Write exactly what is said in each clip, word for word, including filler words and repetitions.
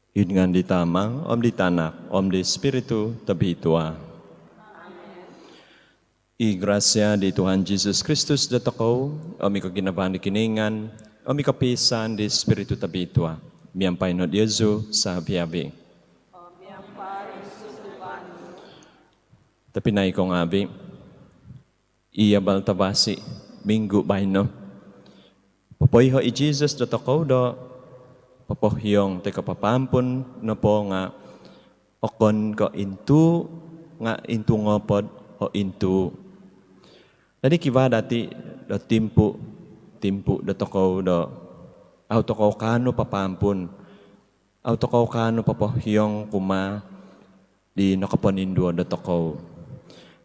Id ngaan di Tama, om di Tanak, om di Spiritu Tobitua. I grasia di Tuhan Jesus Kristus dotokou, om i koginavaan di Kinoingan, om i kopiisaan di Spiritu Tobitua, miampai no diozu savi-avi. Tobpinai ko ngaavi, i abal tavasi minggu baino, popoiho i Jesus dotokou do popohiong toi ko papaampun nopo nga okon ko intu nga intu ngopod o intu. Dadi kivaa dati do timpu, timpu dotokou do au tokou kaanu papaampun, au tokou kaanu popohiong kumaa di nokoponinduo dotokou.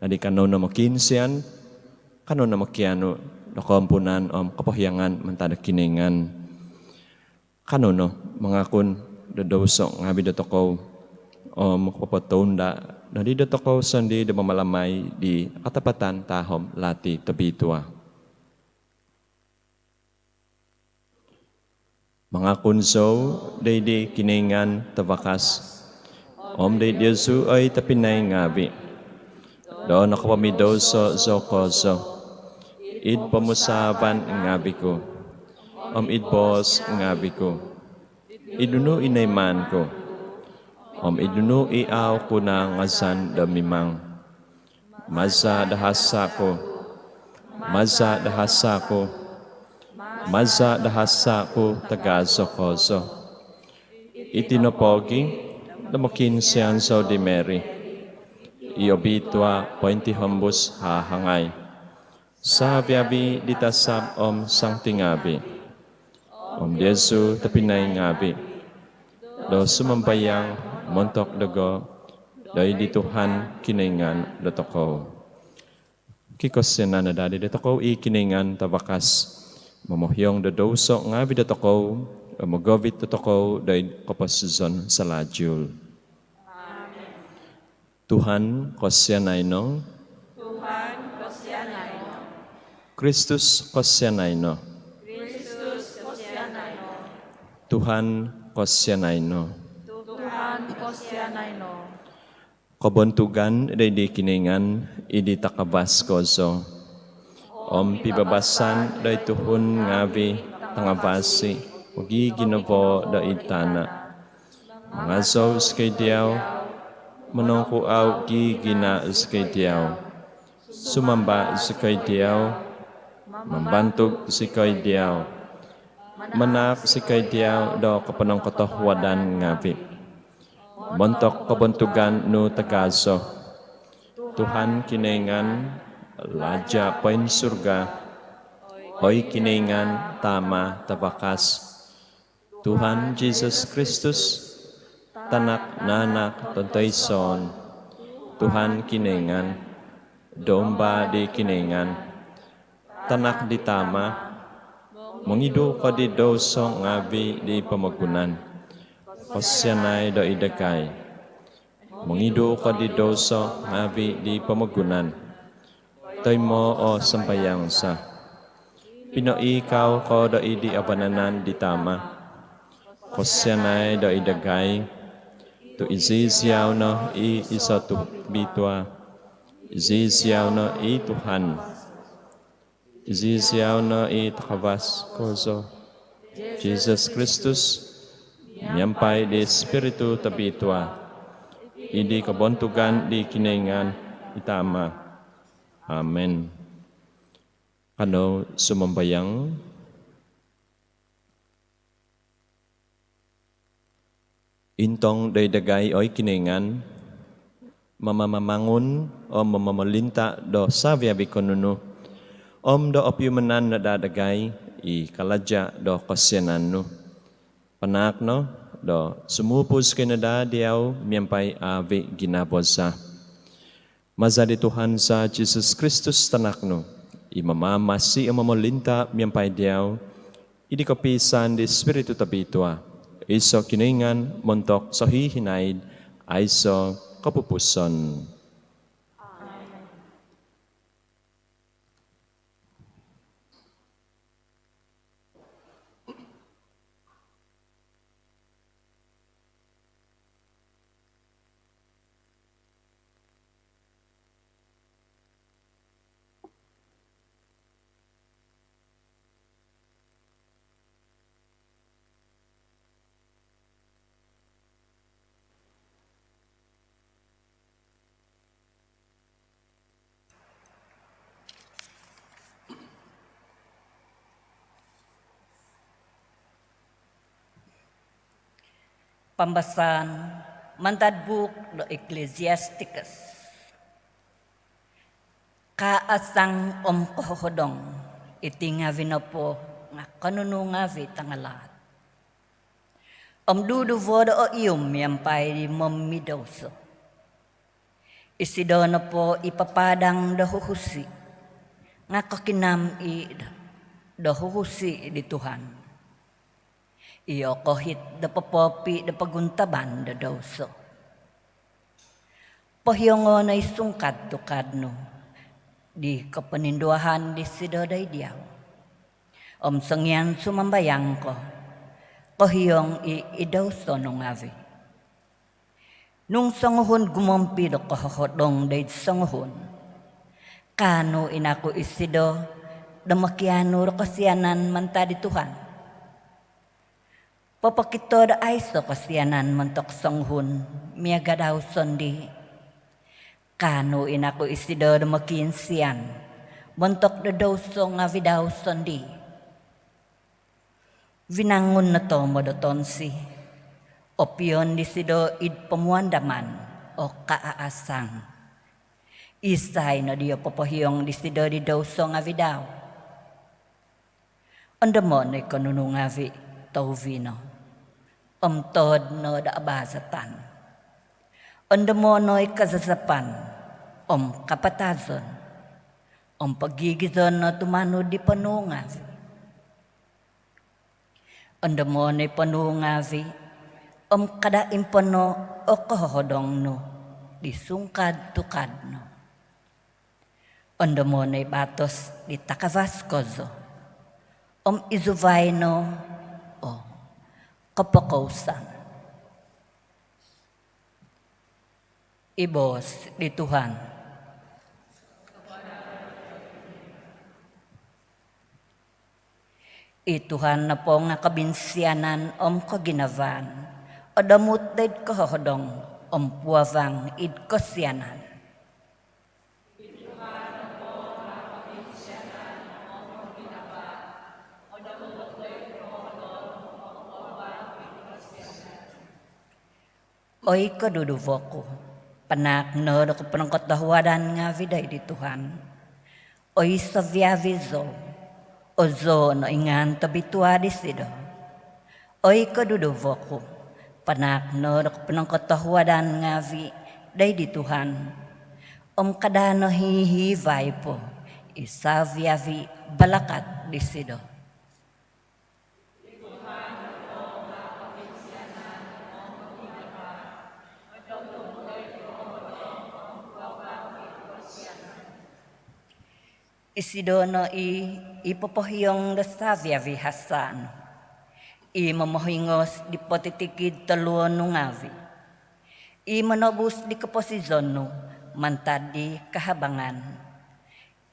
Dadi kanou no mokiinsian, kanou no mokianu do koompunan om kopohiangan mantad do Kinoingan. Kanou no mangakun do douso ngaavi dotokou om popotounda nodi dotokou sondii do mamalamai di katapatan tahom lati tobitua. Mangakun zou doid di Kinoingan Tavakas, om doid diozu oi tobpinai ngaavi, do nokopomidouso zou kozo, id pomusaavan ngaavi ku, om id boos ngaavi ku, id nunu i noimaan ku, om id nunu i au ku nangazan do mimang. Maza do hasa ku, maza do hasa ku, maza do hasa ku tagazo kozo. Iti nopogi do mokiinsian zou di Mary i obitua pointihombus hahangai, savi-avi di tasab om santo ngaavi, om diozu tobpinai ngaavi, do sumambayang montok dogo doid di Tuhan Kinoingan dotokou. Kikosianan no daa di dotokou i Kinoingan Tavakas, momohiong do douso ngaavi dotokou, om mogovit dotokou doid koposizon salajul. Tuhan, kosianai no. Tuhan, kosianai no. Kristus, kosianai no. Kristus, kosianai no. Tuhan, kosianai no. Tuhan, kosianai no. Kobontugan doid di Kinoingan id di takavas kozo, om pibabasan doid tuhun ngaavi tangavasi pogiginavo doid tana. Mangazou zikoi diau, monongkuau giginavo zikoi diau, sumamba zikoi diau, mambantug zikoi diau, manaak zikoi diau do koponongkotohuadan ngaavi montok kobontugan nu tagazo. Tuhan Kinoingan, Laja poinsurga, oi Kinoingan Tama Tavakas. Tuhan Jesus Kristus, Tanak nanak tontoison, Tuhan Kinoingan, Domba di Kinoingan, Tanak di Tama, mongidu ko di douso ngaavi di pomogunan, kosianai doid dagai. Mongidu ko di douso ngaavi di pomogunan, toimoo o sambayang za. Pinoikau ko doid di vanan di Tama, kosianai doid dagai. Tu iziziau no i iso tobitua, iziziau no i Tuhan, iziziau no i takavas kozo, Jesus Kristus, miampai di Spiritu Tobitua, id di kobontugan di Kinoingan i Tama. Amen. Kanou sumambayang. Intong doid dagai, oi Kinoingan, mamamamangun om mamamolinta do savi-avi ko nunu, om do opiumanan no daa dagai i kalaja do kosianan nu. Panaak no do sumupu zikoi no daa diau miampai avi ginavo za. Maza di Tuhan za Jesus Kristus Tanak nu, i mamamasi om momolinta miampai diau, id di kopiisaan di Spiritu Tobitua, iso Kinoingan montok sohihinaid aiso kopupuson. Pambasaan mantad buuk do Eklesiastikes. Kaasang om kohohodong, iti ngavi' nopo nga' konunu ngavi' tangalaat om duduvo do oihum miampai di momidouso. Isido nopo i papaadang do huhusi' nga' kokinam i' do huhusi' di Tuhan, i okohit do popoopi' do poguntaban do douso. Pohiongo' no i sungkad-tukad nu di koponinduahan disido doid diau, om songian sumambayang ko, kohiong i' i douso nu ngavi'. Nung songuhun gumompi do kohohodong doid songuhun, kaanu i' naku isido do mokianu do kosianan mantad di Tuhan? Popokito do aiso' kosianan montok songuhun miaga' dau sondii', kaanu i' naku isido do mokiinsian montok do douso ngavi' dau sondii'? Vinangun no tomod o tonsi, opion disido id pomuandaman o kaasang. Isai nodi o popohiong disido di douso ngavi' dau? Ondomo' no i konunu ngavi' touvi no, om tood no do abaazatan. Ondomo' no i kazazapan om kapatazon, om pogigizon no tumanud di ponuu ngavi'. Ondomo' no i ponuu ngavi', om kada' impono' o kohohodong nu di sungkad-tukad nu. Ondomo' no i batos di takavas kozo, om izuvai no o kopokousan. I boos di Tuhan. I Tuhan nopo nga' kobinsianan om koginavaan, odomut doid kohohodong om puavang id kosianan. Oi koduduvo ku, panaak no do koponongkotohuadan ngavi' doid di Tuhan. Oi savi-avi zou, ozoo' no i ngaan tobitua disido. Oi koduduvo ku, panaak no do koponongkotohuadan ngavi' doid di Tuhan, om kada' no hihiivai po i savi-avi balakat disido. Isido no i' i popohiong do savi-avi hasa' nu, i momohingos di potitikid toluo' nu ngavi', i monobus di koposizon nu mantad di kahabangan,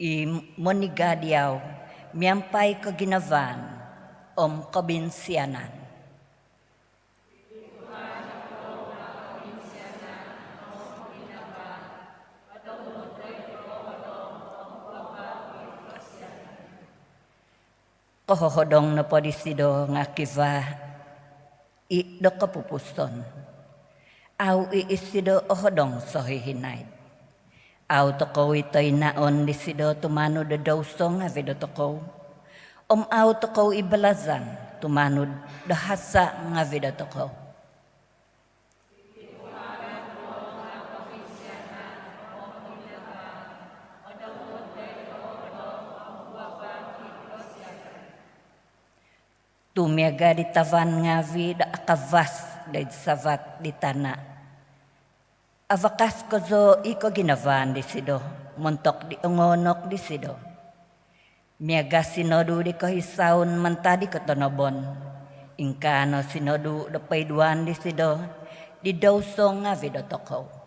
i moniga' diau miampai koginavaan om kobinsianan. Kohohodong nopo disido nga' kivaa i' do kopupuson. Au' i' isido ohodong sohihinaid. Au' tokou i' toinaon disido tumanud do douso ngavi' dotokou, om au' tokou i' balazan tumanud do hasa' ngavi' dotokou. Tu' miaga' di tavan ngavi' do akavas doid savat di tana', avakas kozo i koginavaan disido montok di ongoonok disido. Miaga' sinodu di kohisaun mantad di kotonobon, ingkaa no sinodu do poiduan disido di douso ngavi' dotokou.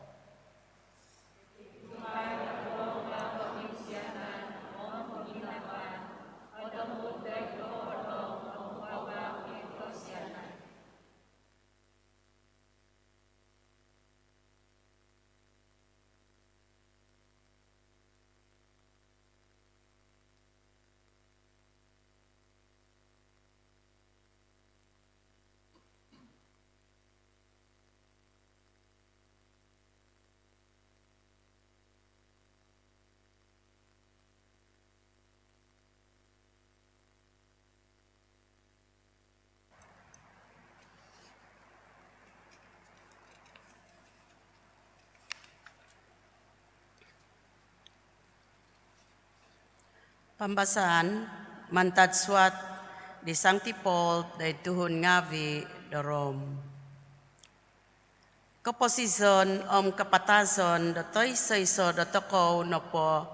Pambasaan mantad suat di Sangti Paul doid tuhun ngaavi' do Rom. Koposizon om kapatazon do toiso-iso dotokou nopo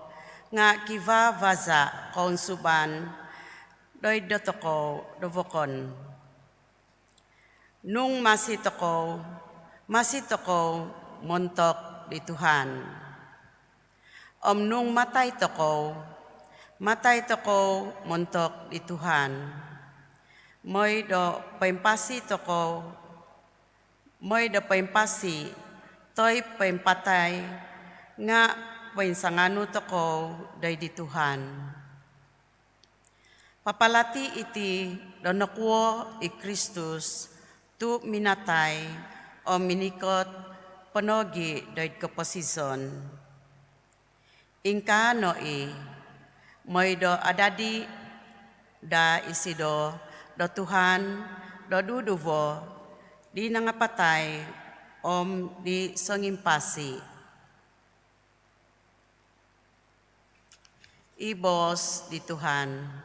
nga' kivaa vaza' kounsuban doid dotokou do vokon. Nung masi tokou, masi tokou montok di Tuhan. Om nung matai tokou, matai tokou montok di Tuhan. Moi do poimpasi tokou, moi do poimpasi toi poimpatai, nga' poinsanganu tokou doid di Tuhan. Papalati iti do nokuo i Kristus tu' minatai om minikot po nogi' doid koposizon. Ingkaa no i', moi do adadi daa isido do Tuhan do duduvo di nangapatai om di songimpasi. I boos di Tuhan.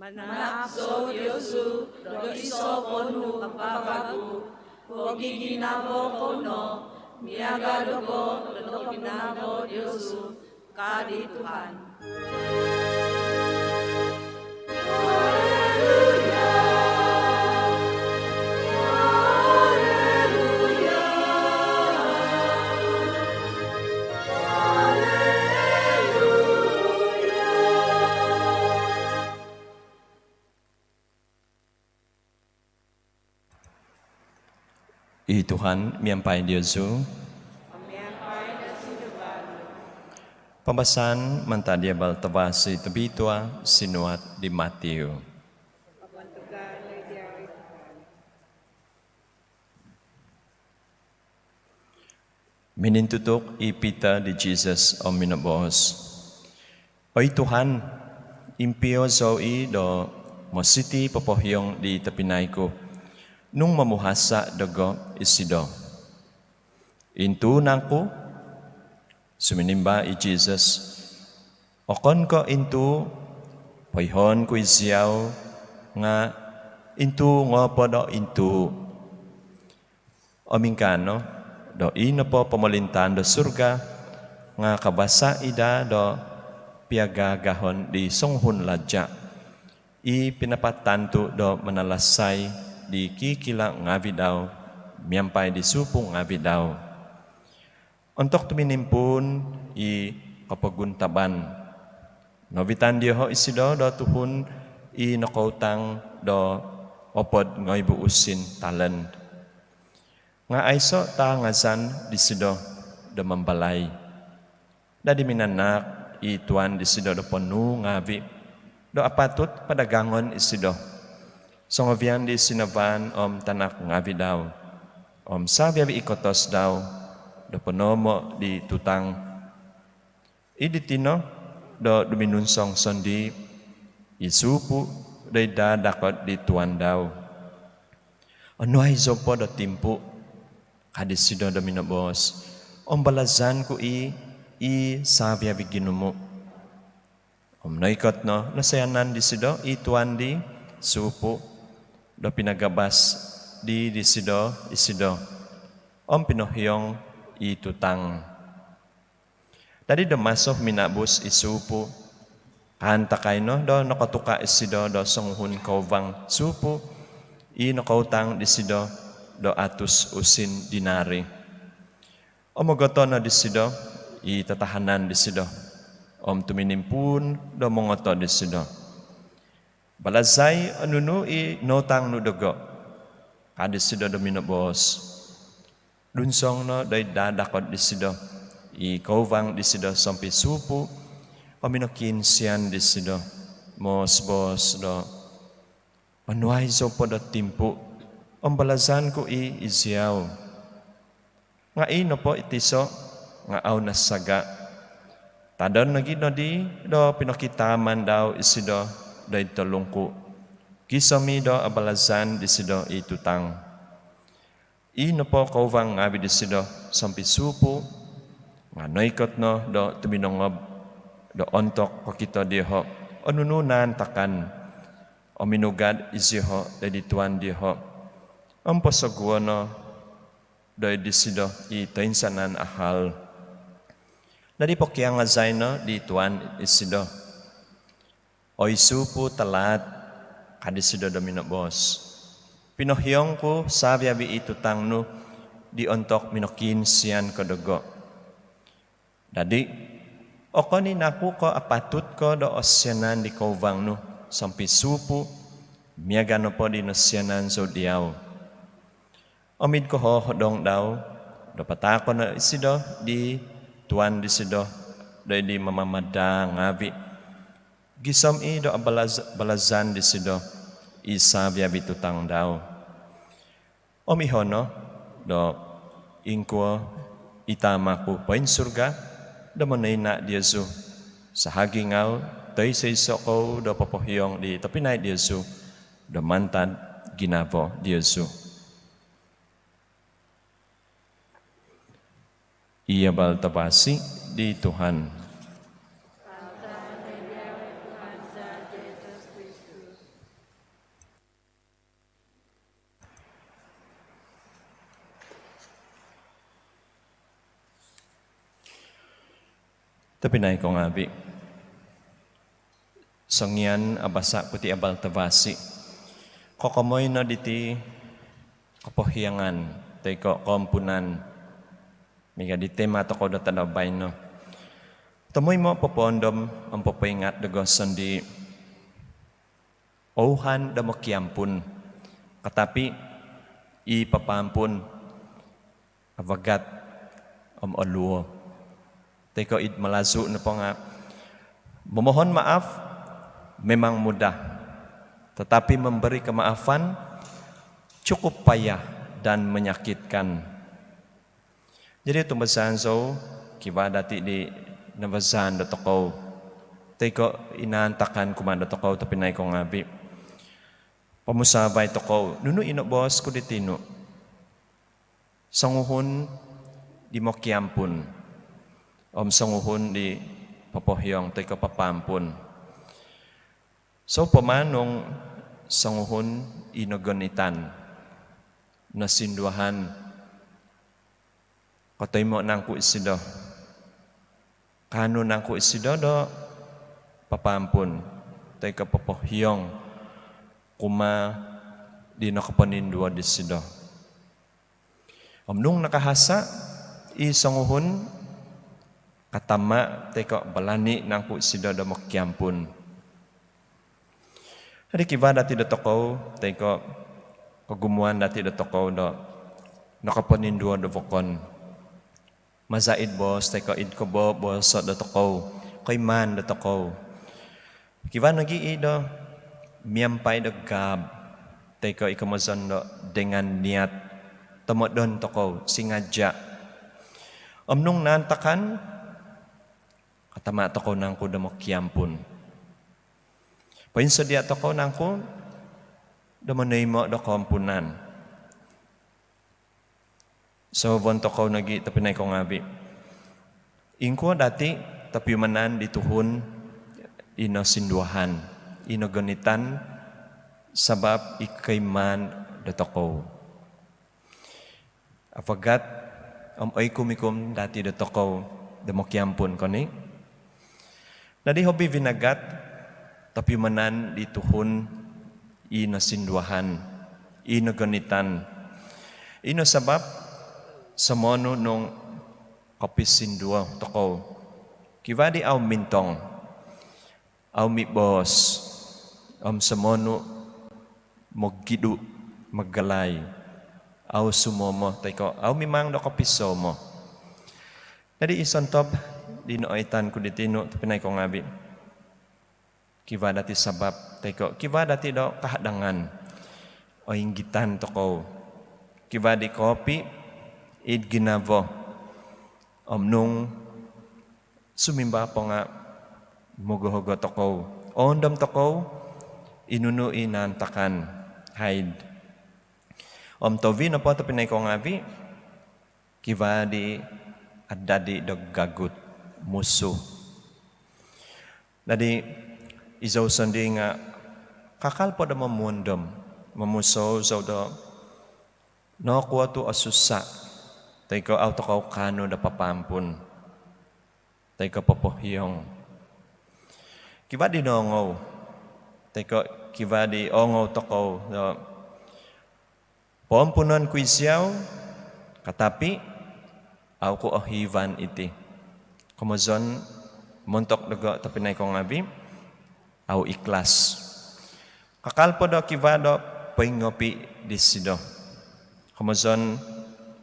Manaak zou diozu do iso' ponuu' abaabagu, pogiginavo kou no miaga' dogo do ginavo diozu, ka di Tuhan. I Tuhan miampai diozu. Pambasaan mantad di Abal Tavasi Tobitua sinuat di Matiu. Minintutuk i Pitor di Jisus om minoboos, "Oi Tuhan, impio zou i' do mositi' popohiong di tobpinai ku nung momuhasa' dogo isido. Intuu' nangku?" Suminimba' i Jisus, "Okon ko' intuu', poihoon ku iziau, nga' intuu' ngoopod o intuu'." Om ingkaa no, do i nopo pomolintaan do surga nga' kabasa' i' daa do piagagahon di songuhun laja' i pinapatantu' do manalasai di kikila' ngaavi' dau miampai di supu ngaavi' dau. Ontok tuminimpuun i kopoguntaban, novitan dioho' isido do tuhun i nokoutang do opod ngoibu usin talent. Nga' aiso' taangazan disido do mambalai. Dadi minanaak i tuan disido do ponuu' ngaavi' do apatut padagangon isido, songovian di sinavaan om tanak ngaavi' dau, om savi-avi' i kotos dau do ponoomo' di tutang. Id diti no do duminunsong sondii' i suupu' do id dadakod di tuan dau. "Onuai zou po do timpu'," ka disido do minoboos, "om balazan ku i' i savi-avi' ginumu'." Om noikot no, nosayanan disido i tuan di suupu' do pinagabas di disido isido om pinohiong i tutang. Dadi do maso minabus i suupu', kaantakai no do nokotuka' isido do songuhun kouvang suupu' i nokoutang disido do atus usin dinari. Om ogoto' no disido i tatahanan disido om tuminimpuun do mongoto' disido. "Balazai o nunu i noutang nu dogo'," ka disido do minoboos. Dunsong no doid dadakod disido i kouvang disido sompisuupu' om minokiinsian disido, moos-boos do, "Onuai zou po do timpu' om balazan ku i' iziau. Nga' i nopo i tiso' nga' au nasaga'. Tadon nogi' nodi do pinokitaaman dau isido doid tolungku', gisom i' do abalazan disido i tutang." I nopo kouvang ngaavi' disido sompisuupu' nga' noikot no do tuminongob do ontok kokito dioho' o nunu naantakan om minugad iziho' doid di tuan dioho' om posoguo' no doid disido i toinsanan ahal. Dadi' pokiangazai no di tuan isido. "Oi suupu' talaat," ka disido do minoboos, "pinohiong ku savi-avi' i tutang nu di ontok minokiinsian ko dogo'. Dadi' okon i' naku ko' apatut ko do osianan di kouvang nu sompisuupu' miaga' nopo di nosianan zou diau?" Om id kohohodong dau do pataakon no isido di tuan disido doid di mamamadaa ngaavi' gisom i' do abalaz- balazan disido i savi-avi' tutang dau. Om iho' no do ingkuo i Tama' ku poinsurga do monoina' diozu sahagi' ngau toiso-iso' kou do popohiong di tobpinai diozu do mantad ginavo diozu. I abal tavasi' di Tuhan. Tobpinai kou ngaavi', songian abasa' ku ti abal tavasi', kokomoi no diti kopohiangan toi ko' koompunan miaga' di tema tokou do tadau baino'. Tomoimo' popoondom om popoingat dogo' sondii'. Ouhan do mokiampun, katapi' i papaampun avagat om oluo. Toi ko' id Malazu' nopo nga', memohon maaf memang mudah, tetapi memberi kemaafan cukup payah dan menyakitkan. Jadi, tumbazaan zou, kivaa dati' di navazaan dotokou toi ko' inaantakan kumaa dotokou, tobpinai kou ngaavi'. Pomusaavai tokou, nunu i noboos ku di tinu'? Songuhun di mokiampun om songuhun di popohiong toi ko' papaampun. Soupama nung songuhun i nogonitan, nosinduahan, kotoimo' nangku' isido? Kaanu nangku' isido do papaampun toi ko' popohiong kumaa di nokoponinduo disido? Om nung nakahasa' i songuhun, katama' toi ko' balani' nangku' isido do mokiampun? Adi, kivaa dati' dotokou toi ko' kogumuan dati' dotokou do nokoponinduo do vokon. Maza' id boos toi ko' id koboboso' dotokou, koimaan dotokou. Kivaa nogi' i do miampai do gaab toi ko' i komozon do dengan niat, tomodon tokou, singaja'. Om nung naantakan, katama' tokou nangku' do mokiampun? Poinsodia' tokou nangku' do monoimo' do koompunan? Suvon tokou nogi', tobpinai kou ngaavi', ingkuo dati' topiumanan di tuhun i nosinduahan, i nogonitan, sabap i koimaan dotokou? Avagat om oikum-ikum dati' dotokou do mokiampun, koni? Dadi' hobi vinagat topiumanan di tuhun i nosinduahan, i nogonitan. Ino sabap, somoonu nung kopisinduo tokou. Kivaa di au mintong, au miboos, om somonu mogidu, magalai, au sumomo, toi ko au mimang do kopisomo. Dadi i sontob di nooitan ku di tinu, tobpinai ko ngaavi, kivaa dati sabab, toi ko kivaa dati do kahadangan oinggitan tokou. Kivaa di koopi id ginavo om nung sumimba po nga mogohogo tokou, oondom tokou i nunu i naantakan haid. Om tohuvi nopo, tobpinai ko ngaavi, kivaa di adadi do gagut, musuh. Dadi izou sondii nga kakal po do momuondom, momusou zou do nokuo tu osusa, toi ko au tokou kaanu do papaampun, toi ko popohiong. Kivaa di noongou, toi ko kivaa di oongou tokou do poompunon ku isiau, katapi au ku ohiivan iti. Komozon montok dogo, tobpinai ko ngaavi, au ikhlas. Kakal po do kivaa do poingopi disido. Komozon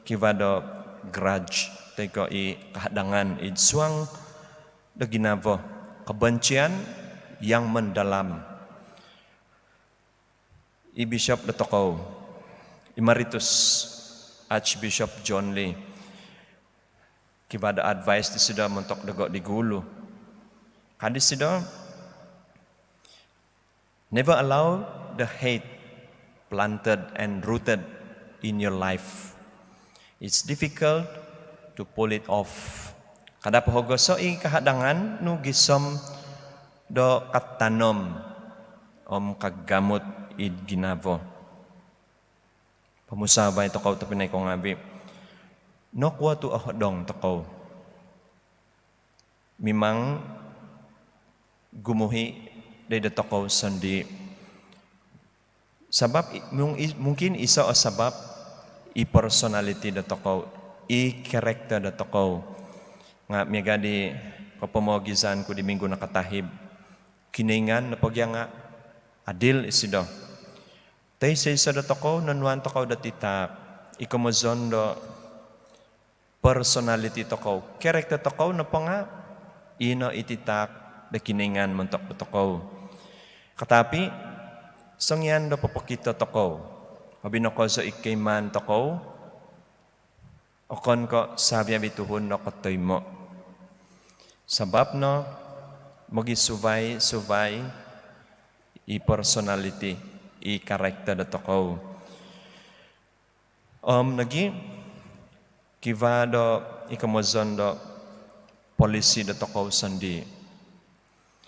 kivaa do grudge, toi ko i kahadangan id suang do ginavo, kebencian yang mendalam. I Bishop dotokou, Emeritus Archbishop John Lee, kivaa do advice disido montok dogo di gulu. Ka disido, "Never allow the hate planted and rooted in your life. It's difficult to pull it off." Kada pohogoso i kahadangan nu gisom do katanom om kagamut id ginavo. Pomusavai tokou, tobpinai ko ngaavi, nokuo tu ohodong tokou. Mimang gumuhi doid dotokou sondii. Sabab i-, mung-, i-, mungkin iso o sabab i personaliti dotokou, i character dotokou. Nga miaga di kopomoogizan ku di minggu nakatahib, Kinoingan nopo gia nga adil isido. Toi iso-iso dotokou nonuan tokou do titaak, i komozon do personaliti tokou, character tokou nopo nga ino i titaak do Kinoingan montok dotokou. Katapi songian do popokito tokou, hobi no kozo i koimaan tokou, okon ko savi-avi tuhun no kotoimo. Sabab no mogisuvai-suvai i personaliti, i character dotokou. Om nogi kivaa do i komozon do polisi dotokou sondii.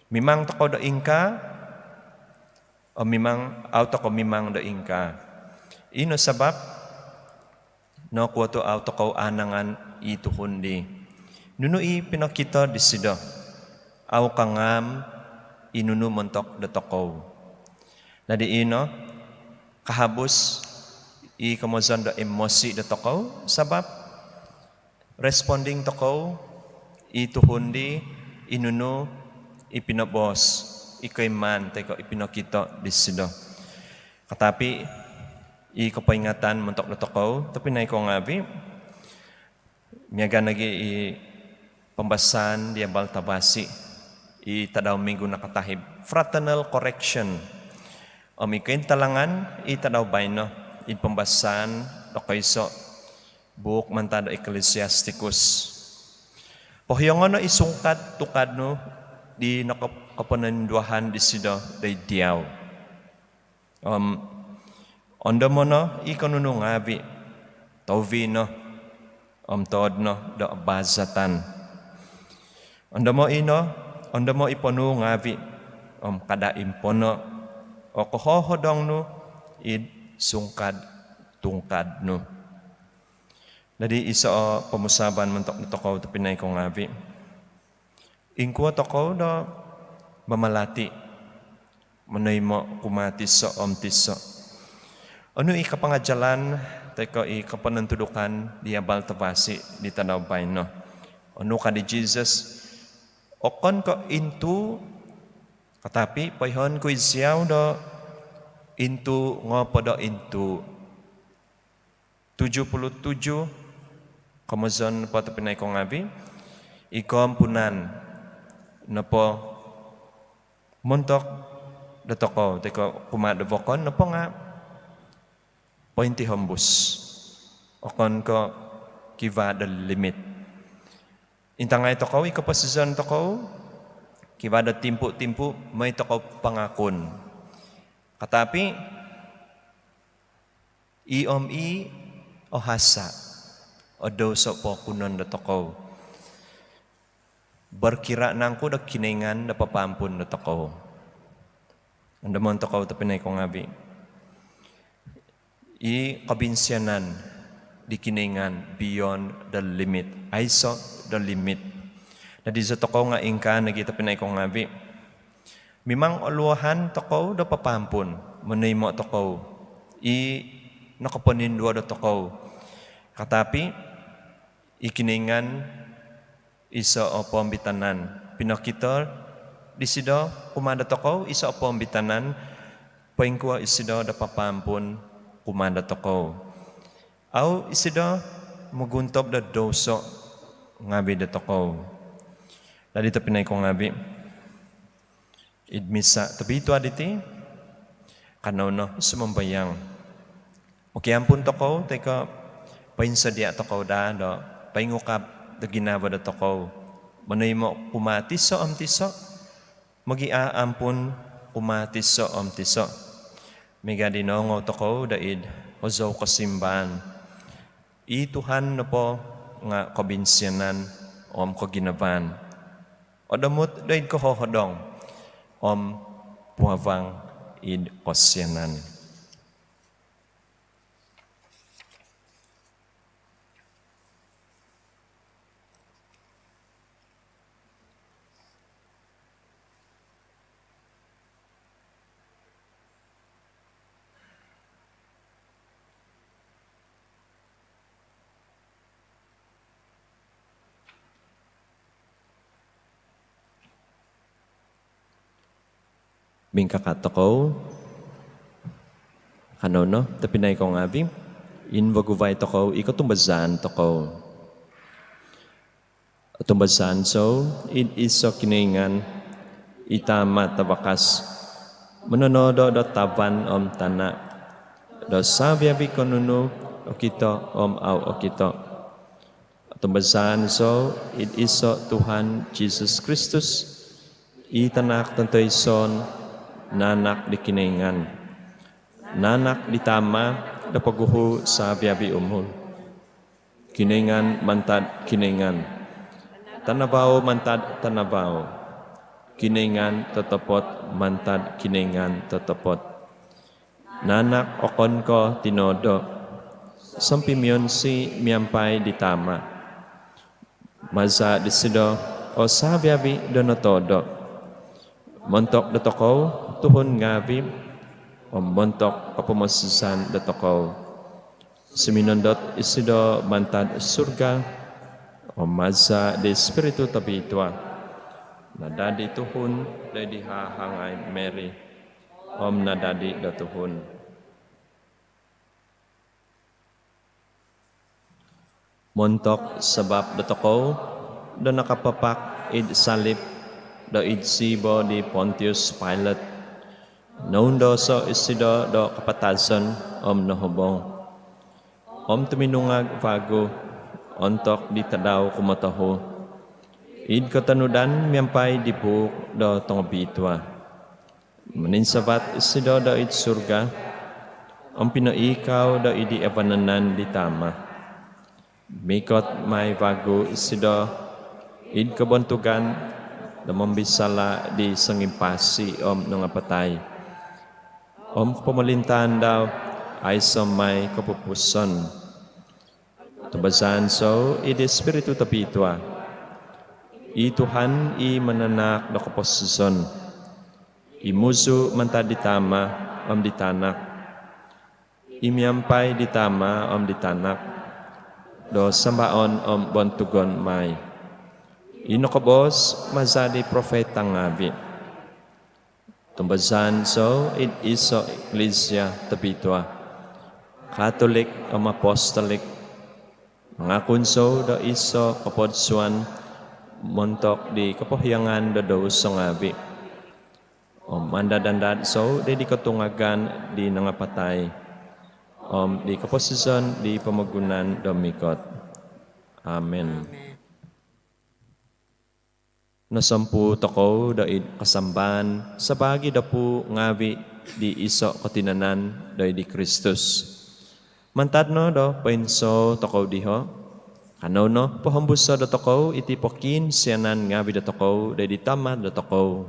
Mimang tokou do ingkaa, om mimang, au tokou mimang do ingkaa. Ino sabab nokuo tu au tokou aanangan i tuhun dii. Nunu i pinokito disido, au kangaam i nunu montok dotokou. Dadi ino, kahabus i komozon do emosi dotokou, sabab responding tokou i tuhun dii, i nunu i pinoboos, i koimaan toi ko i pinokito disido. Katapi i kopoingatan montok dotokou, tobpinai ko ngaavi, miaga nogi i pambasaan di abal tavasi i tadau minggu nakatahib, fraternal correction. Om i kointalangan i tadau baino, i pambasaan do koiso buuk mantad do Ecclesiasticus. Pohiongo no i sungkad tungkad nu di nokop-, koponinduahan disido doid diau. Om ondomo no i konunu ngaavi, tohuvi no, om tood no do abazatan. Ondomo ino, ondomo i ponuu ngaavi, om kada impono o kohohodong nu id sungkad tungkad nu. Dadi iso o pomusaavan montok dotokou, tobpinai ko ngaavi. Ingkuo tokou do mamalati monoimo kumaa tiso om tiso? Onu i kapangajalan toi ko i kapanantudukan di abal tavasi di tadau baino? Onu ka di Jesus, okon ko' intuu', katapi' poihoon ku i' siau do intuu' ngoopod o intuu'. Tujuh puluh tujuh, komozon nopo tobpinai ko' ngaavi', i koompunan nopo montok dotokou toi ko' kumaa do vokon nopo nga' pointihombus. Okon ko' kivaa do limit. Intangai tokou i koposizon tokou, kivaa do timpu-timpu moi tokou pangakun. Katapi' i om i ohasa' o douso pookunon dotokou. Berkira nangku do Kinoingan do papaampun dotokou? Ondomon tokou tobpinai ko' ngaavi'. I kobinsianan di Kinoingan beyond the limit. Aiso' do limit. Dadi' iso tokou nga' ingkaa nogi' tobpinai ko' ngaavi'. Mimang oluohan tokou do papaampun, monoimo' tokou i nokoponinduo dotokou. Katapi' i Kinoingan iso' o poomitanan. Pinokito disido kumaa dotokou iso' o poomitanan, poingkuo isido do papaampun kumaa dotokou. Au' isido moguntob do douso ngaavi' dotokou. Dadi' tobpinai ko' ngaavi', id misa tobitua diti, kanou no sumambayang. Mokiampun tokou toi ko' poinsodia' tokou daa do poingukab do ginavo dotokou. Monoimo' kumaa tiso' om tiso', mogiaampun kumaa tiso' om tiso'. Miaga di noongou tokou do id hozou kosimbaan. I Tuhan nopo nga' kobinsianan om koginavaan. Odomut do id kohohodong om puavang id kosianan. Mingkakat tokou. Kanou no tobpinai ko' ngaavi', invaguvai tokou i kotumbazaan tokou. Otumbazaan zou id iso' Kinoingan, i Tama' tavakas, mononodo' do tavan om tana', do savi-avi' ko' nunu okito om au' okito. Otumbazaan zou id iso' Tuhan Jesus Kristus, i Tanak tontoison, naanak di Kinoingan, naanak di Tama' do poguhu' savi-avi' umul. Kinoingan mantad Kinoingan, tanavau mantad tanavau, Kinoingan totopot mantad Kinoingan totopot. Naanak okon ko' tinoodo', sompimionsi' miampai di Tama'. Maza' disido o savi-avi' do notoodo'. Montok dotokou tuhun ngaavi' om montok o pomoposizan dotokou, suminondot isido mantad surga, om maza' di Ispiritu Tobitua, nadadi tuhun do id di hahangai Mary, om nadadi do tuhun. Montok sabap dotokou do nakapapak id salip do id siibo di Pontius Pilate, noundoso' isido do kapatazon om nohobong. Om tuminungag vagu ontok di tadau kumotohu, id kotonudan miampai di buuk do tongobitua, mininsavat isido do id surga, om pinoiikau do id di vananan di Tama'. Mikot mai vagu isido id kobontugan do mombisala' di songimpasi om nangapatai, om kopomolintaan dau aiso' mai kopupuson. Tumbazaan zou id Ispiritu Tobitua, i Tuhan i mananahak do koposizon, i muzu' mantad di Tama' om di Tanak, i miampai di Tama' om di Tanak do sambaon om bontugon mai. I nokoboos maza di profeta ngaavi'. Tumbazaan zou id iso' iklisia tobitua, Katolik om apostolik. Mangakun zou do iso' kopodsuan montok di kopohiongan do douso ngaavi'. Om mandad-andad zou di, di kotungagan di nangapatai, om di koposizon di pomogunan do mikot. Amin. Amin. Nosompuu tokou do id kasambaan sabaagi do puu ngaavi' di iso' kotinanan do id di Kristus. Mantad no do poinsou tokou diho', kanou no pohombuso' dotokou iti pokiinsianan ngaavi' dotokou do id di Tama' dotokou.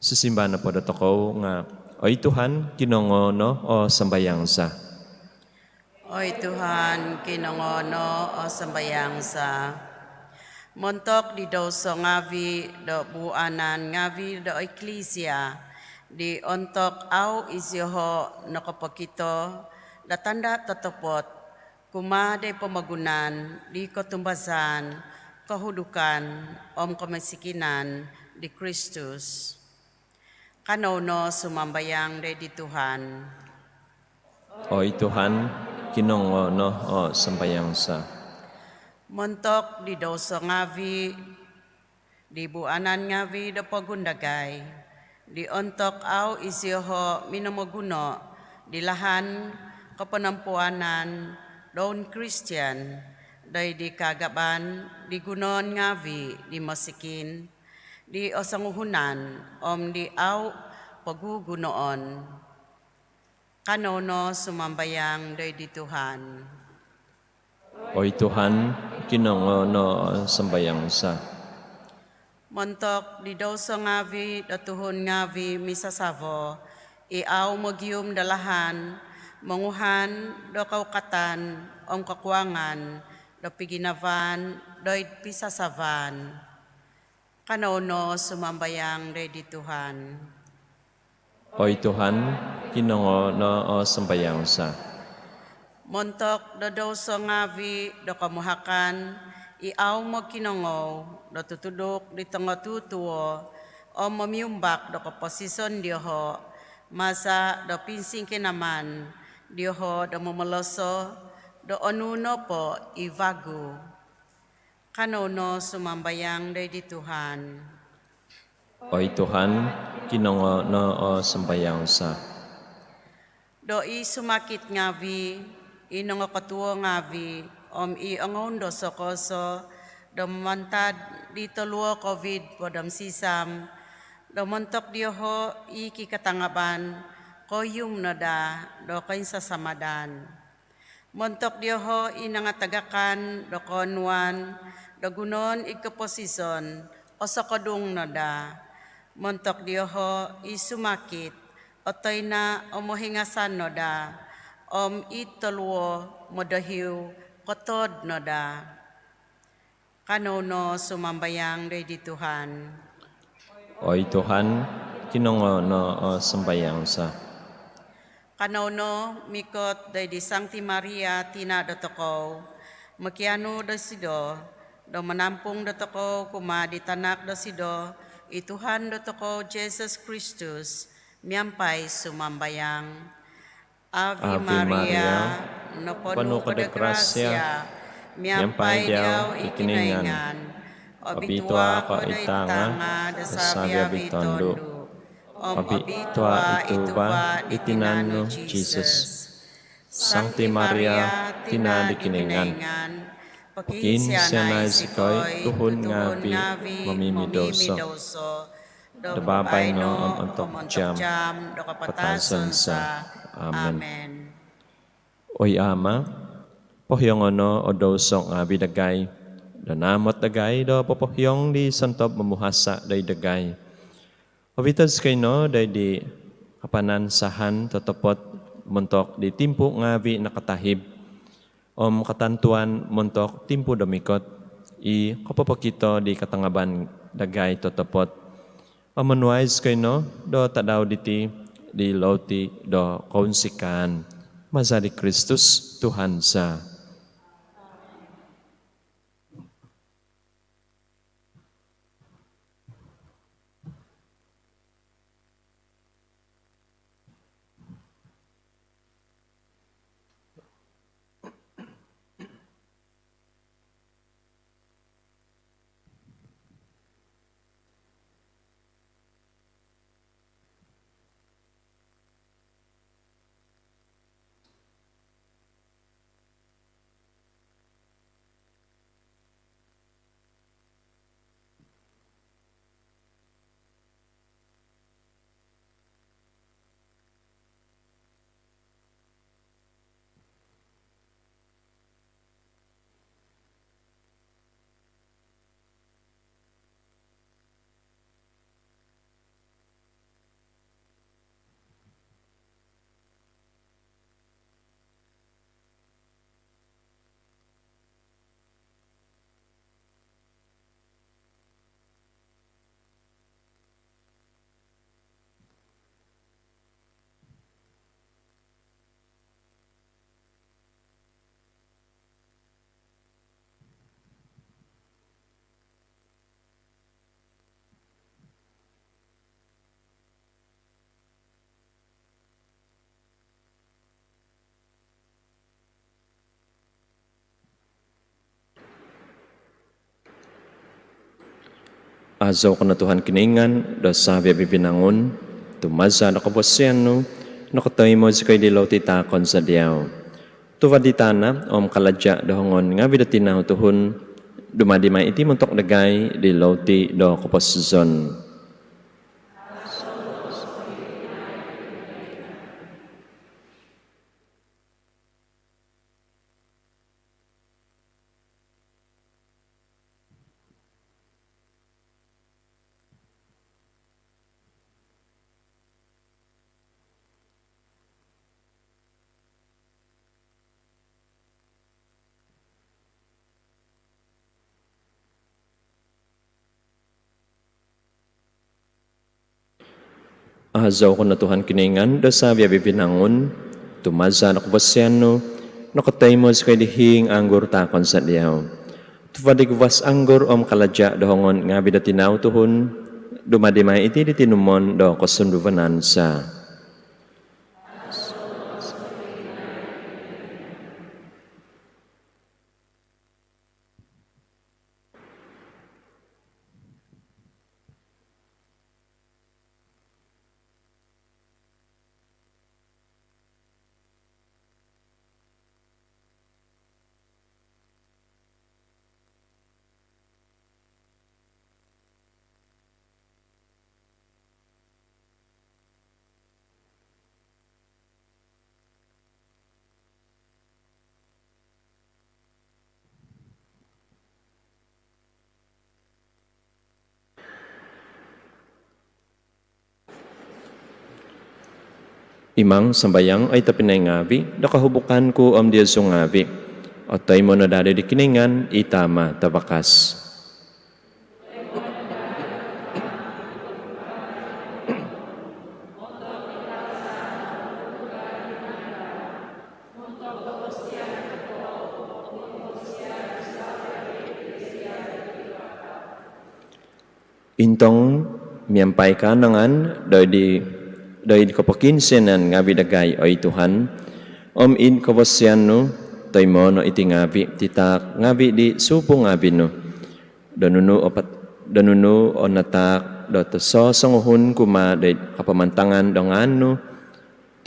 Sisimbar nopo dotokou nga', "Oi Tuhan, kinongoo' no o sambayang za." Oi Tuhan, kinongoo' no o sambayang za. Montok di douso ngaavi' do buuanan ngaavi' do iklisia, di ontok au' isioho' nokopokito do tanda' totopot kumaa di pomogunan di kotumbazaan, kohudukan om komosikinan di Kristus. Kanou no sumambayang doid di Tuhan. Oi Tuhan, kinongoo' no o sambayang za. Montok di douso ngaavi', di buanan ngaavi' do pogun dagai, di ontok au' isioho' minomoguno' di lahan koponompuanan do Kristian, doid di kaagaban di gunoon ngaavi' di mosikin, di osonguhunan om di au' pogugunoon. Kanou no sumambayang doid di Tuhan. Oi Tuhan, kinongoo' no o sambayang za. Montok di douso ngaavi' do tuhun ngaavi' misasavo, i au' mogium do lahan monguhan do kaukatan om kokuangan do piginavaan doid pisasavaan. Kanou no sumambayang doid di Tuhan. Oi Tuhan, kinongoo' no o sambayang za. Montok do douso ngaavi' do komuhakan, i au' mokinongou do tutuduk di tongotutuo om momiumbak do koposizon dioho' maza' do pinsingkinaman dioho' do momoloso' do onu nopo i vagu. Kanou no sumambayang doid di Tuhan. Oi Tuhan, kinongoo' no o sambayang za. Do i sumakit ngaavi', i nongokotuo ngaavi' om i ongoundoso kozo do mantad di toluo Covid hopod om sisam, do montok dioho' i kikatangaban koium no daa do koinsasamadan. Montok dioho' i nangatagakan do koonuan do gunoon id koposizon, osokodung no daa. Montok dioho' i sumakit, otoina' om ohingasan no daa, om i toluo modohiu, kotood no daa. Kanou no sumambayang doid di Tuhan. Oi Tuhan, kinongoo' no o sambayang za. Kanou no mikot doid di Sangti Maria, tina' dotokou, mokianu dosido do manampung dotokou kumaa di tanak dosido, i Tuhan dotokou Jesus Kristus, miampai sumambayang. Ave Maria, noponu ko do grasia, miampai diau i Kinoingan. Obitua ko id tanga' do savi-avi tondu', om obitua i tuva' di tinan nu Jesus. Sangti Maria, tina' di Kinoingan, pokiinsianai zikoi tuhun ngaavi' momimidouso, do babaino om ontok jaam do kapatazon za. Amen. Oi Ama', pohiongo' no o douso ngaavi' dagai, do naamot dagai do popohiong di sontob momuhasa' doid dagai. Ovito' zikoi no doid di kapanansahan totopot montok di timpu ngaavi' nakatahib om katantuan montok timpu do mikot, i kopopokito di katangaban dagai totopot. Om onuai zikoi no do tadau diti di louti do kounsikaan. Maza di Kristus Tuhan za. Azou ko no Tuhan Kinoingan do savi-avi vinangun, tu maza do kavasian nu nokotoimo zikoi di loti taakon za diau. Tuva' di tana' om kalaja' do hongon ngavi' do tinau tuhun, dumadi mai iti montok dagai di loti do koposizon. Azou ko no Tuhan Kinoingan do savi-avi vinangun, tu maza do kavasian nu nokotoimo zikoi di hiing anggur taakon za diau. Tuva' di guvas anggur om kalaja' do hongon ngavi' do tinau tuhun, dumadi mai iti di tinumon do kosunduvanan za. Imang sambayang, oi tobpinai ngavi', do kohubukan ku om diozu ngavi' otoimo no daa di Kinoingan i Tama' tavakas. Intong miampai kaanangan doid, doid kopokiinsianan ngavi' dagai, oi Tuhan, om id kavasian nu toimo no iti ngavi' titaak ngavi' di supu ngavi' nu. Do nunu o pat-, do nunu o nataak do tososonguhun kumaa doid kapamantangan do ngaan nu,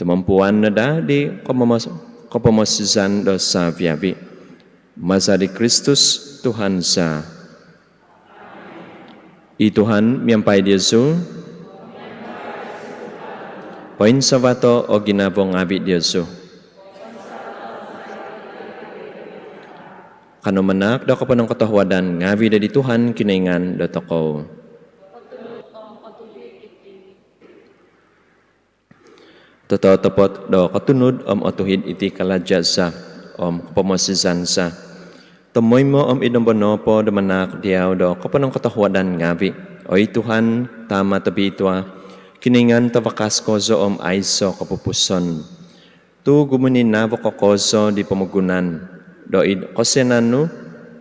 tumompuan no daa di kopomos-, kopomosizan do savi-avi. Maza di Kristus Tuhan za. I Tuhan miampai diozu. Poinsavato' o ginavo ngavi' diozu. Kano manaak do koponongkotohuadan ngavi' doid Tuhan Kinoingan dotokou. Tototopot do kotunud om otuhid iti kalaja' za om kopomosizan za. Tomoimo om id nombo nopo do manaak diau do koponongkotohuadan ngavi', oi Tuhan, Tama' tobitua, Kinoingan tavakas kozo om aiso' kopupuson. Tu' gumininavo ko kozo di pomogunan, do id kosianan nu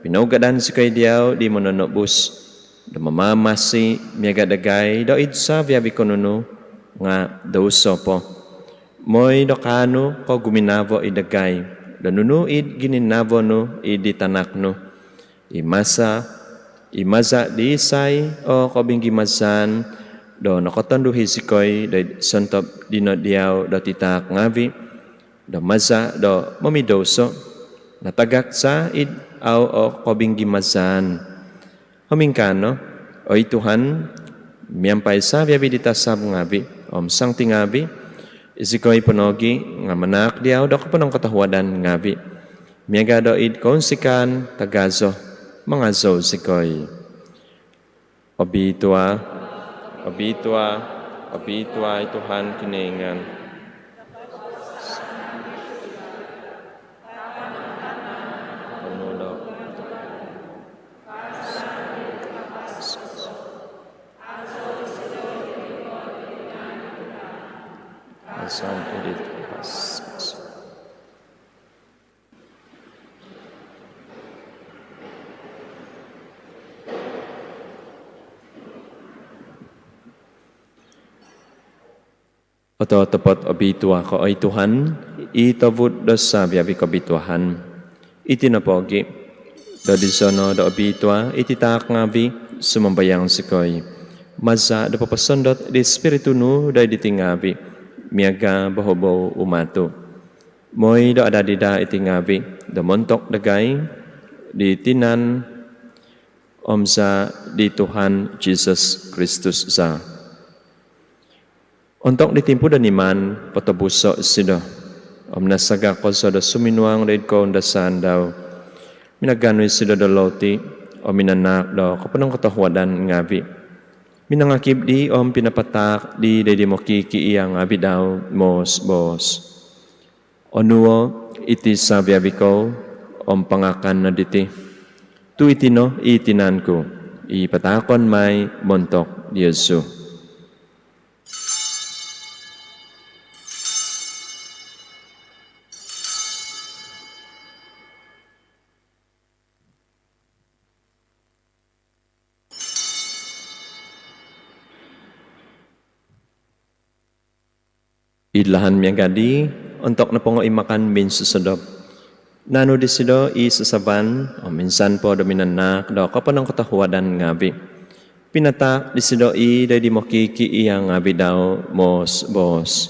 pinougadan zikoi diau di Mononobus, do mamamasi miaga' dagai do id savi-avi ko nunu nga' douso po. Moi do kaanu ko guminavo id dagai do nunu id gininavo nu id di Tanak nu. I maza, i maza' di isai o kobinggimazaan do nokotonduhi zikoi do id sontob dino diau do titaak ngavi', do maza' do momidouso, natagak za id au o kobinggimazaan. Om ingkaa no, oi Tuhan, miampai savi-avi di tasab ngavi' om santi ngavi', izikoi po nogi' nga' manaak diau do koponongkotohuadan ngavi', miaga' do id kounsikaan tagazo mangazou zikoi. Obitua, obitua, obitua i Tuhan Kinoingan. Ototopot obitua ko, oi Tuhan, i tovud do savi-avi kobituaan. Iti nopogi', Do dizono do obitua iti taak ngavi', sumambayang zikoi, maza' do poposondot di Spiritu nu doid diti ngavi', miaga' bohobou umatu', moi do adadi daa iti ngavi' do montok dagai di tinan om zaa' di Tuhan Jisus Kristus za. Ontok di timpu do niman potobuso' isido om nasaga' kozo do suminuang doid koundasaan dau, minaganu isido do louti om minanaak do koponongkotohuadan ngavi', minangakib di om pinapataak di doid di mokikiia' ngavi' dau moos-boos: Onuo' iti savi-avi kou om pangakan no diti, tu' iti no i tinan ku i pataakon mai montok diozu. Id lahan miaga' di, ontok nopongo i makan minsosodop, naanu disido i sasaban om insan po do minanaak do koponongkotohuadan ngavi', pinataak disido i doid di mokikiia' ngavi' dau moos-boos: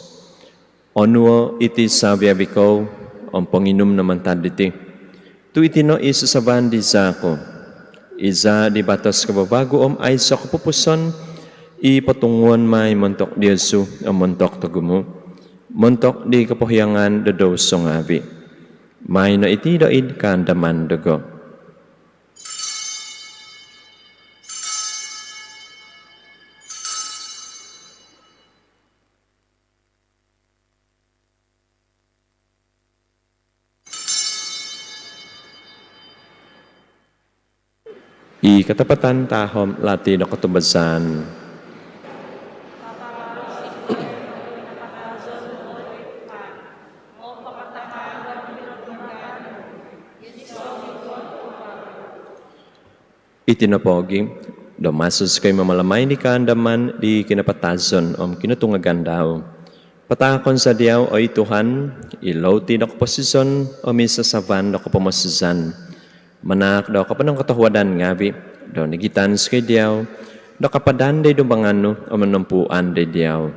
Onuo' iti savi-avi kou om ponginum no mantad diti, tu' iti no i sasaban di zaa' ku, i zaa' di batos kavavagu om aiso' kopupuson, i potunguon mai montok diozu om montok togumu', montok di kopohiangan do douso ngavi'. Maai no iti doid kaandaman dogo. I katapatan tahom lati do kotumbazaan. Iti nopo gi, do maso zikoi mamalamai di kaandaman di kinapatazon om kinotungagan dau, pataakon za diau, oi Tuhan, i louti do koposizon om i sasavan do kopomosizan. Manaak do koponongkotohuadan ngavi' do nigitan zikoi diau do kapadan doid dumbangan nu om monompuan doid diau.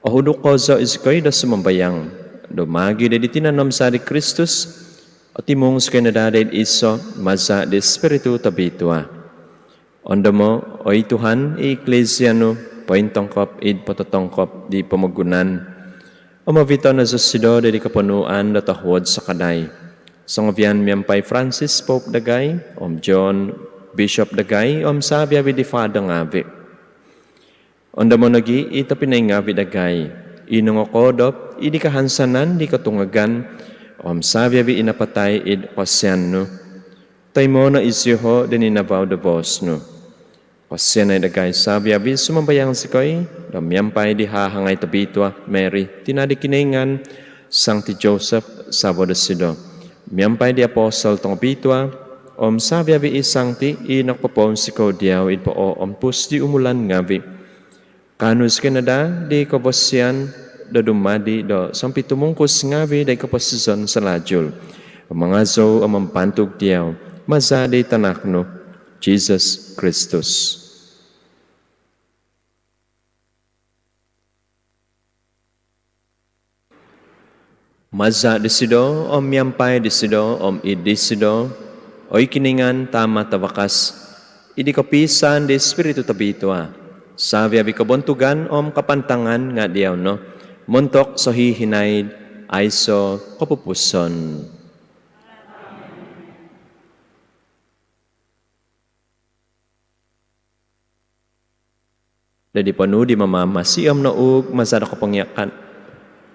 Ohuduk kozo izikoi do sumambayang do maagi' doid di tinan om zaa' di Kristus, otimung zikoi no daa doid iso' maza' di Spiritu Tobitua. Ondomo', oi Tuhan, i Iklisia nu pointongkop id pototongkop di pomogunan om ovito' no zosido doid di koponuan do tohuod sakadai songovian miampai Francis Pope dagai om John Bishop dagai om savi-avi di Father ngavi'. Ondomo' nogi' i tobpinai ngavi' dagai i nongokoodop id di kahansanan di kotungagan om savi-avi i napatai id kosianan nu. Toimo' no iziho' doid ninavau do boos nu. Kosianai dagai savi-avi, sumambayang zikoi do miampai di hahangai tobitua Mary, tina' di Kinoingan, Sangti Joseph savo dosido, miampai di apostol tongobitua om savi-avi i sangti i nokopopounsikou diau id poompus di umulan ngavi', kaanu zikoi no daa di kobosian do dumadi' do sompitumungkus ngavi' doid koposizon salalu om mangazou om mambantug diau maza' di tanak nu Jisus Kristus. Maza' disido om miampai disido om id disido, oi Kinoingan Tama' Tavakas, id di kopiisaan di Spiritu Tobitua, savi-avi kobontugan om kapantangan nga' diau no montok sohihinaid aiso' kopupuson. Doid ponuu' di Mamamasi om nouug maza' do kopongiaan,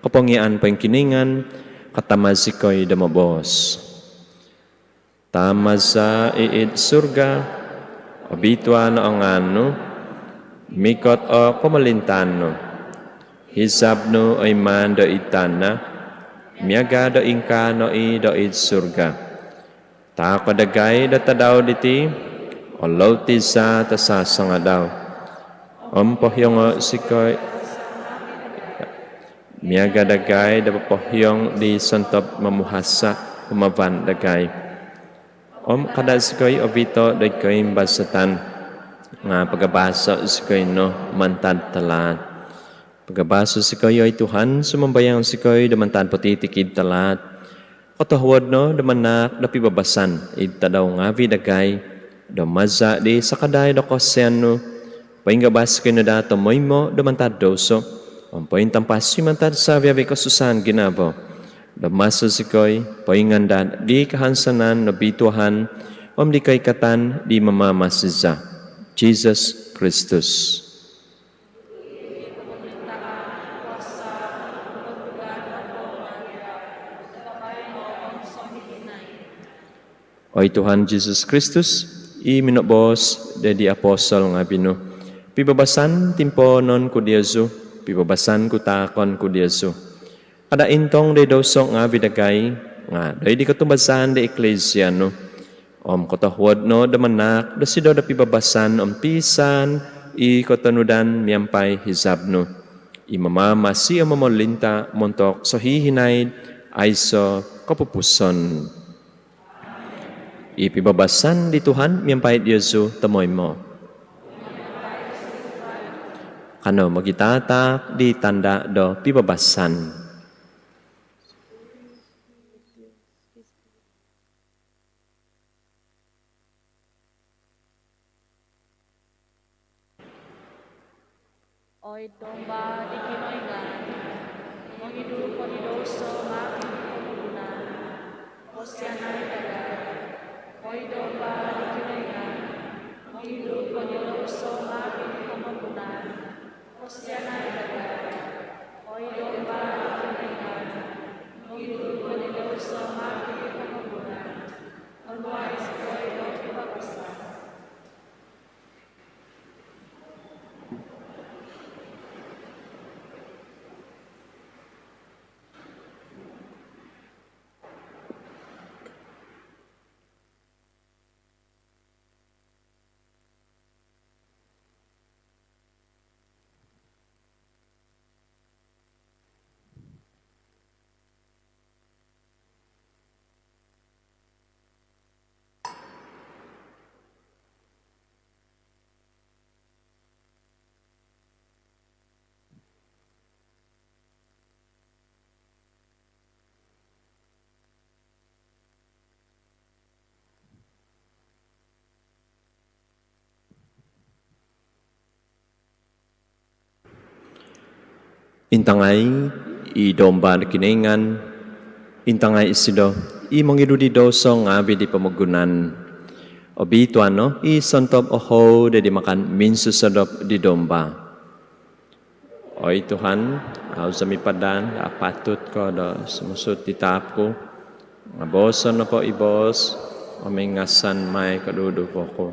kopongiaan poingkinoingan, katama' zikoi do moboos: Tama' za i id surga, obitua no o ngaan nu, mikot o komolintaan nu, hizab nu oimaan do id tana' miaga' do ingkaa no i do id surga. Taako' dagai do tadau diti o louti za tasasangadau om pohiongo' zikoi miaga' dagai do popohiong di sontob momuhasa' humavan dagai. Om kada' zikoi ovito' doid koimbazatan, nga' pagabaso' zikoi no mantad tahaat. Pagabaso' zikoi, oi Tuhan, sumambayang zikoi, do mantad potitikid tahaat. Kotohuod no do manaak do pibabasan id tadau ngaavi' dagai, do maza' di sakadai do kosianan nu, poingabas zikoi no daa tomoimo' do mantad douso, om pointampasi mantad savi-avi' kosusaan ginavo, do maso zikoi poingandad di kahansanan nobituahan om di koikatan di Mamamasi za, Jisus Kristus. Oi Tuhan Jisus Kristus, i minoboos doid di apostol ngaavi' nu, pibabasan timpoonon ku diozu, pibabasan ku taakon ku diozu. Kada' intong doid douso ngaavi' dagai, nga' doid di kotumbazaan di Eklesia nu. Om kotohuod no do manaak dosido do pibabasan om piisaan i kotonudan miampai hizab nu, i mamamasi om momolinta' montok sohihinaid aiso' kopupusan. I pibabasan di Tuhan miampai diozu tomoimo'. Kanou mogitataak di tanda' do pibabasan. Oi Domba di Kinoingan, mongidu ko di douso ngaavi' di pomogunan, kosianai dagai. Oi Domba di Kinoingan, mongidu ko di douso ngaavi' di pomogunan, kosianai dagai. Oi Domba di Kinoingan, mongidu ko di douso ngaavi' di pomogunan, onuai zikoi do pibabasan. Intangai i Domba do Kinoingan, intangai isido i mongidu di douso ngaavi' di pomogunan. Obituanan no i sontob ohou do di makan minsosodop di Domba. Oi Tuhan, au zou mipadan do apatut ko do sumuang id taap ku, nga' booso nopo i boos om ingasan mai koduduvo ku.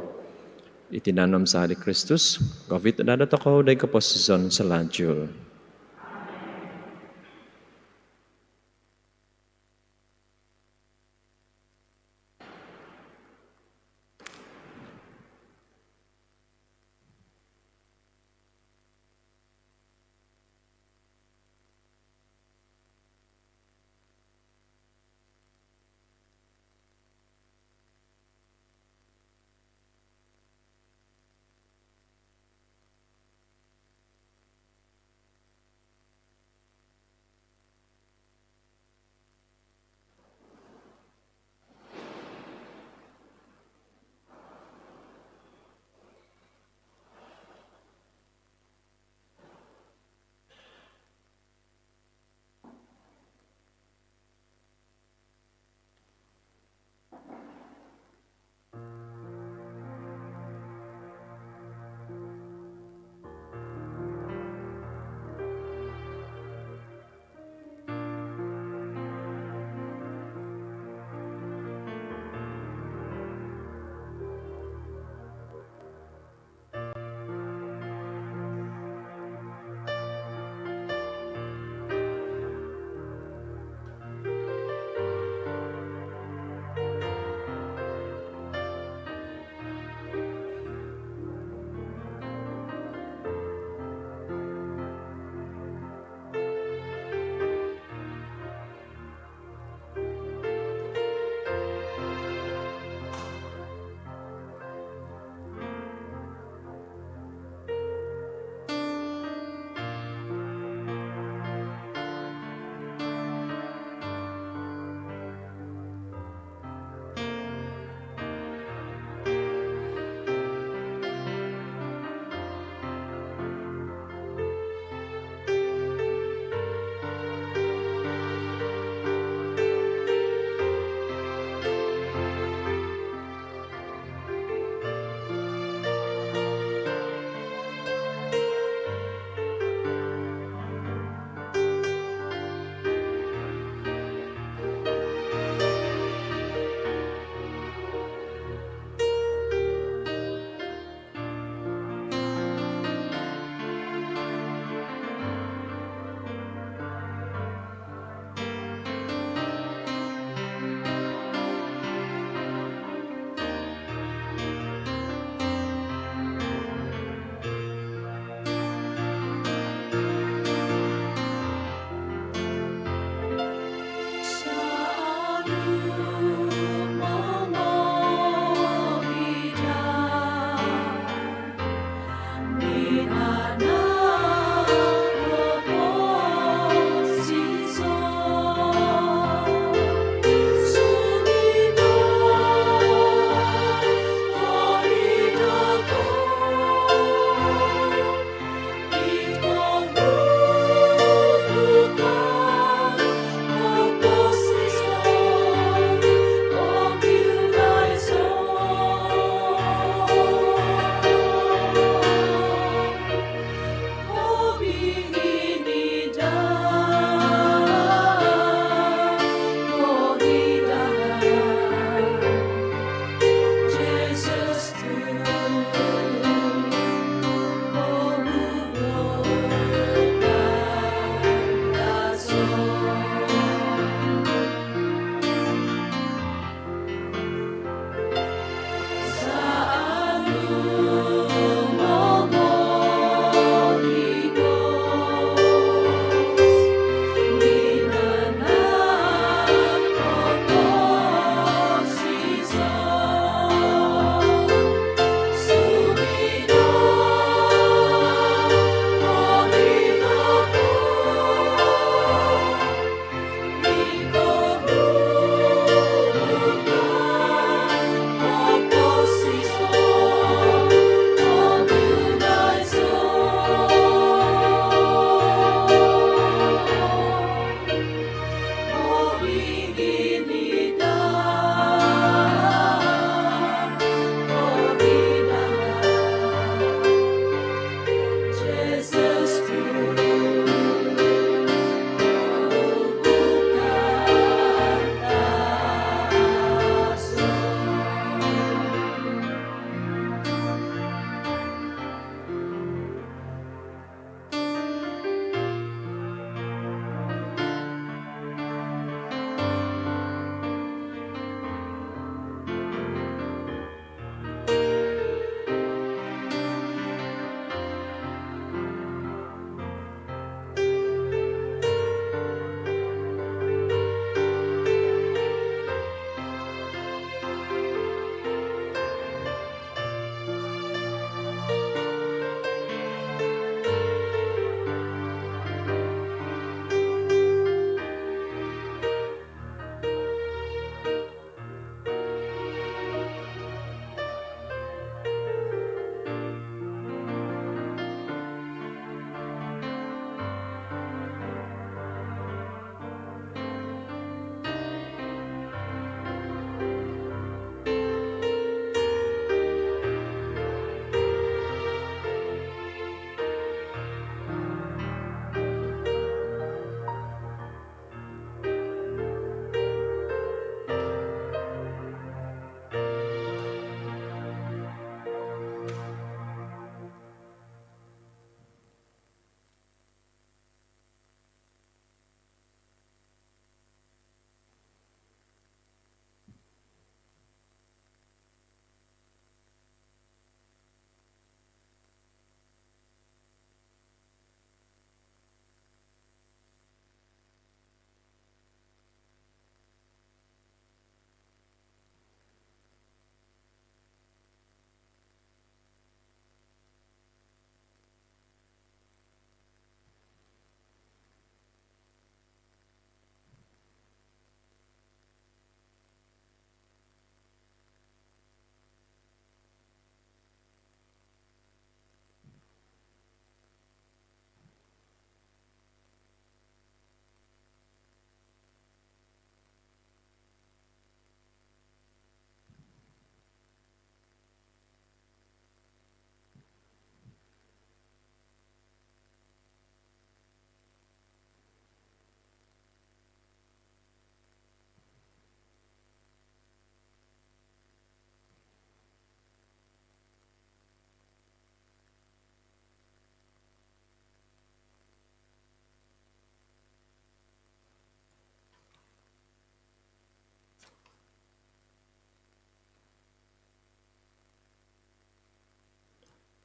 I tinan om zaa di Kristus, govit daa dotokou doid koposizon sohihinaid.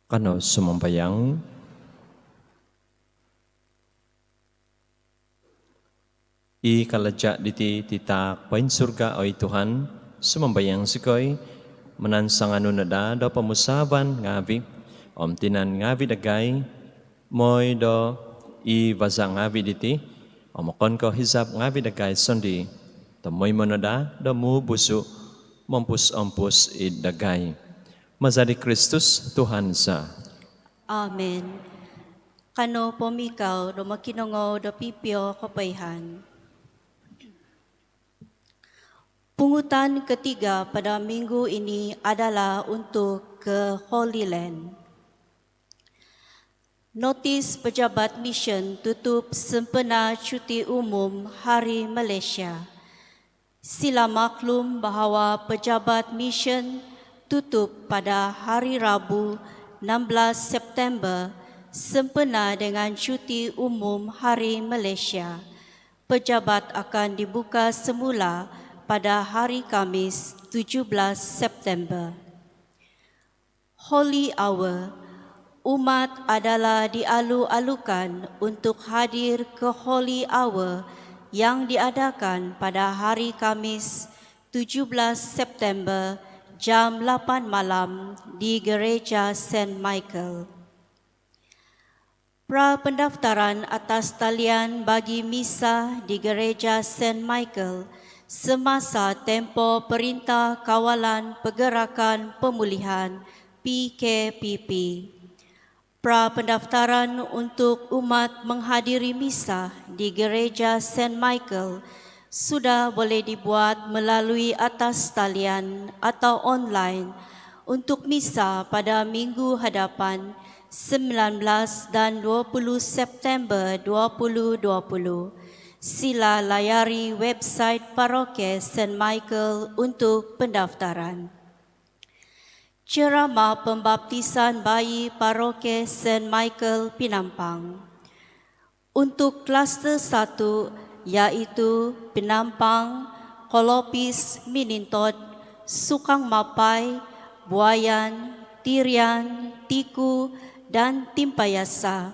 Kanou sumambayang. I kalaja' diti titaak poinsurga, oi Tuhan, sumambayang zikoi, manansanganu no daa do pomusaavan ngaavi' om tinan ngaavi' dagai, moi do i vaza' ngaavi' diti om okon ko' hizab ngaavi' dagai sondii', tomoimo no daa do mubusu' mompus-ompus id dagai. Maza di Kristus Tuhan za. Amin. Kanou pomikau do mokinongou do pipio kopoihaan. Pungutan ketiga pada minggu ini adalah untuk ke Holy Land. Notis pejabat misyen tutup sempena cuti umum Hari Malaysia. Sila maklum bahawa pejabat misyen tutup pada hari Rabu, enam belas September, sempena dengan cuti umum Hari Malaysia. Pejabat akan dibuka semula pada hari Khamis, tujuh belas September. Holy Hour. Umat adalah dialu-alukan untuk hadir ke Holy Hour yang diadakan pada hari Khamis, tujuh belas September, jam lapan malam di Gereja Saint Michael. Pra pendaftaran atas talian bagi misa di Gereja Saint Michael semasa tempoh Perintah Kawalan Pergerakan Pemulihan, P K P P. Pra pendaftaran untuk umat menghadiri misa di Gereja Saint Michael sudah boleh dibuat melalui atas talian atau online untuk misa pada minggu hadapan, sembilan belas dan dua puluh September dua puluh dua puluh. Sila layari website Paroki Saint Michael untuk pendaftaran. Ceramah pembaptisan bayi Paroki Saint Michael Penampang. Untuk kluster satu, iaitu Penampang, Kolopis, Minintod, Sukang Mapai, Buayan, Tirian, Tiku, dan Timpayasa.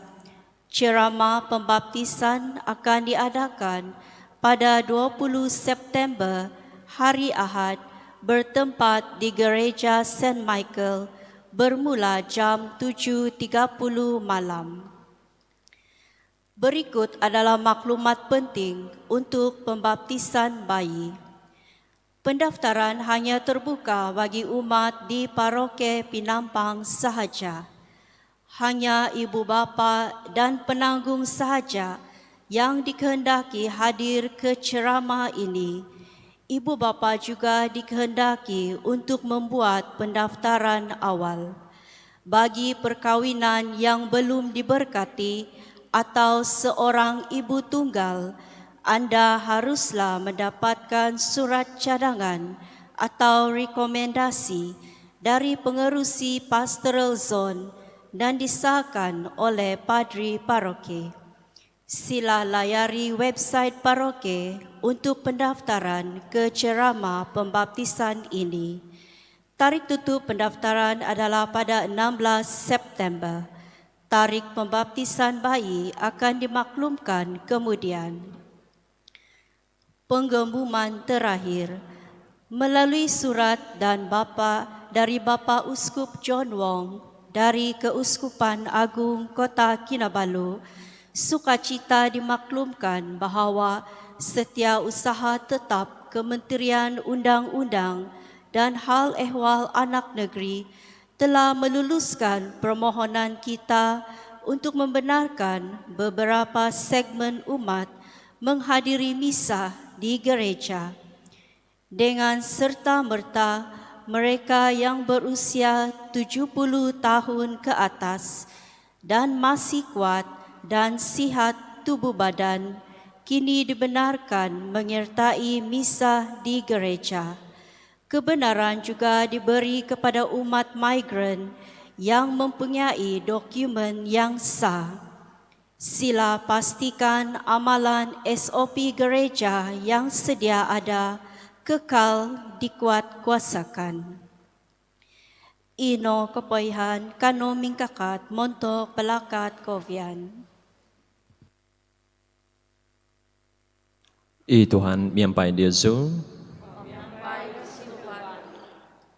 Ceramah pembaptisan akan diadakan pada dua puluh September, hari Ahad, bertempat di Gereja Saint Michael, bermula jam tujuh tiga puluh malam. Berikut adalah maklumat penting untuk pembaptisan bayi. Pendaftaran hanya terbuka bagi umat di Paroki Penampang sahaja. Hanya ibu bapa dan penanggung sahaja yang dikehendaki hadir ke ceramah ini. Ibu bapa juga dikehendaki untuk membuat pendaftaran awal. Bagi perkahwinan yang belum diberkati atau seorang ibu tunggal, anda haruslah mendapatkan surat cadangan atau rekomendasi dari pengerusi pastoral zon dan disahkan oleh paderi paroki. Sila layari website paroki untuk pendaftaran ke ceramah pembaptisan ini. Tarikh tutup pendaftaran adalah pada enam belas September. Tarikh pembaptisan bayi akan dimaklumkan kemudian. Penggemuman terakhir. Melalui surat dan bapa dari Bapa Uskup John Wong dari Keuskupan Agung Kota Kinabalu, sukacita dimaklumkan bahawa setiausaha tetap Kementerian Undang-Undang dan Hal Ehwal Anak Negeri telah meluluskan permohonan kita untuk membenarkan beberapa segmen umat menghadiri misa di gereja. Dengan serta-merta, mereka yang berusia tujuh puluh tahun ke atas dan masih kuat dan sihat tubuh badan kini dibenarkan menyertai misa di gereja. Kebenaran juga diberi kepada umat migran yang mempunyai dokumen yang sah. Sila pastikan amalan S O P gereja yang sedia ada kekal dikuatkuasakan. Ino kopoihaan kanu mingkakat montok balakat kovian. I Tuhan miampai diozu.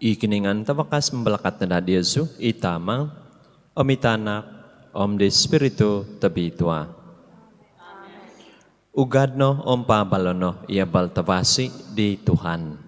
I Kinoingan tavakas mambalakat no daa diozu, i Tama, om i Tanak, om di Spiritu Tobitua. Ugad no om paabalo no i abal tavasi di Tuhan.